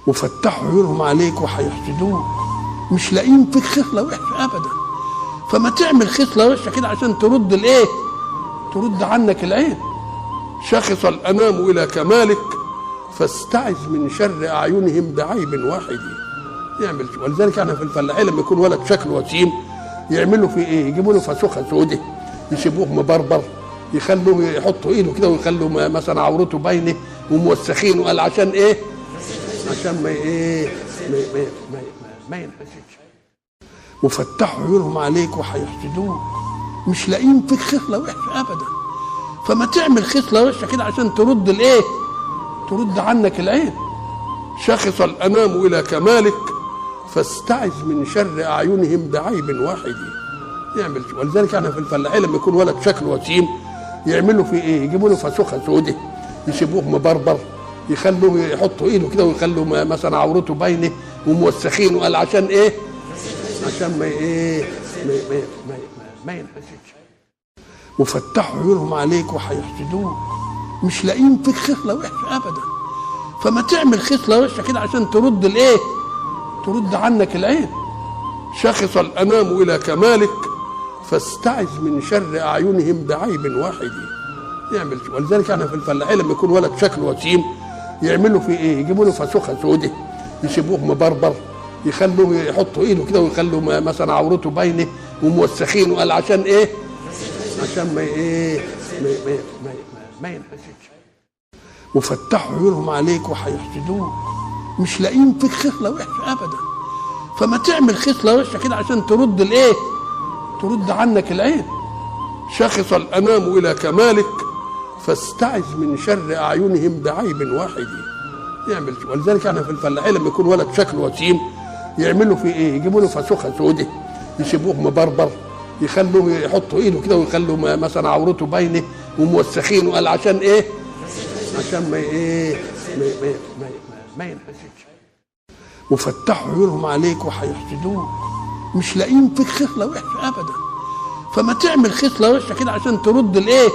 وفتحوا عيونهم عليك وهيحسدوك، مش لاقيين فيك خصلة وحشة ابدا. فما تعمل خصلة وحشة كده عشان ترد الايه؟ ترد عنك العين. شخص الانام الى كمالك فاستعذ من شر اعينهم بعيب واحد. يعمل، ولذلك احنا في الفلاحين لما يكون ولد شكله وسيم يعملوا فيه ايه؟ يجيبوا له فسوخه سودة، يسيبوه مبربر، يخلوه يحطوا ايده كده ويخلوا مثلا عورته باينة وموسخين، وقال عشان ايه؟ عشان ما ايه؟ ما ما ما, ما ينحسدش. وفتحوا عيونهم عليك وهيحسدوك، مش لاقيين فيك خصلة وحشة ابدا. فما تعمل خصلة وحشة كده عشان ترد الايه؟ ترد عنك العين. شخص الانام الى كمالك فاستعذ من شر اعينهم بعيب واحد. يعمل، ولذلك احنا في الفلاحين لما يكون ولد شكله وسيم يعملوا فيه ايه؟ يجيبوا له فسوخه سودة، يسيبوه مبربر، يخلوه يحطوا ايده كده ويخلوا مثلا عورته باينة وموسخين، وقال عشان ايه؟ عشان ما ايه؟ ما ما ما, ما ينحسدش. وفتحوا عيونهم عليك وهيحسدوك، مش لاقيين فيك خصلة وحشة ابدا. فما تعمل خصلة وحشة كده عشان ترد الايه؟ ترد عنك العين. شخص الانام الى كمالك فاستعذ من شر اعينهم بعيب واحد. يعمل، ولذلك احنا في الفلاحين لما يكون ولد شكله وسيم يعملوا فيه ايه؟ يجيبوا له فسوخه سودة، يسيبوه مبربر، يخلوه يحطوا ايده كده ويخلوا مثلا عورته باينة وموسخين، وقال عشان ايه؟ عشان ما ايه؟ ما ما ما, ما ينحسدش. وفتحوا عيونهم عليك وهيحسدوك، مش لاقيين فيك خصلة وحشة ابدا. فما تعمل خصلة وحشة كده عشان ترد الايه؟ ترد عنك العين. شخص الانام الى كمالك فاستعذ من شر اعينهم بعيب واحد. يعمل، ولذلك احنا في الفلاحين لما يكون ولد شكله وسيم يعملوا فيه ايه؟ يجيبوا له فسوخه سودة، يسيبوه مبربر، يخلوه يحطوا ايده كده ويخلوا مثلا عورته باينة وموسخين، وقال عشان ايه؟ عشان ما ايه؟ ما ما ما, ما ينحسدش. وفتحوا عيونهم عليك وهيحسدوك، مش لاقيين فيك خصلة وحشة ابدا. فما تعمل خصلة وحشة كده عشان ترد الايه؟